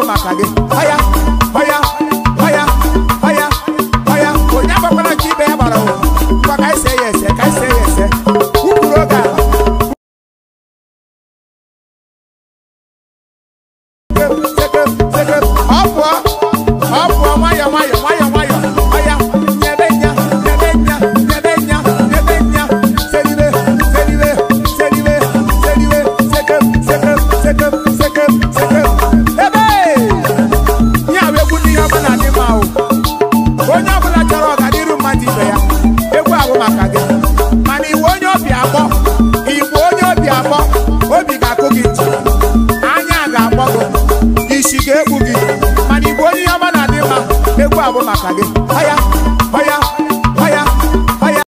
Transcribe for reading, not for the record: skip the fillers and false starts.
Abụ maka gị. Ọya, ọya, ọya, ọya, ọya. Onye agbakwara nke ibe ya gbara ụwa. Ngwa, ka anyị see ya ese, ka anyị see ya ese. Kwupụrụ oge ala. Ọ pụọ, ọ pụọ, nwayọ nwayọ, nwayọ nwayọ. Ọya, nyebe nya, nyebe nya, nyebe nya, nyebe nya. Seribe, seribe, seribe, seribe, sekem, sekem, sekem, sekem, sekem. Ebe! Ihe a bụ egwu ndị ihe ọma na-adị mma o. Onye ọbụla chọrọ ọganiru mmadụ ibe ya, egwu abụ maka gị. Mana iwe onye obi akpọ, igwe onye obi akpọ, obi ga-akụ gị ntị, anya ga-akpọ gị, isi ga-ekpu gị. Mana igwe onye ihe ọma na-adị mma, egwu abụ maka gị. Ọya, ọya.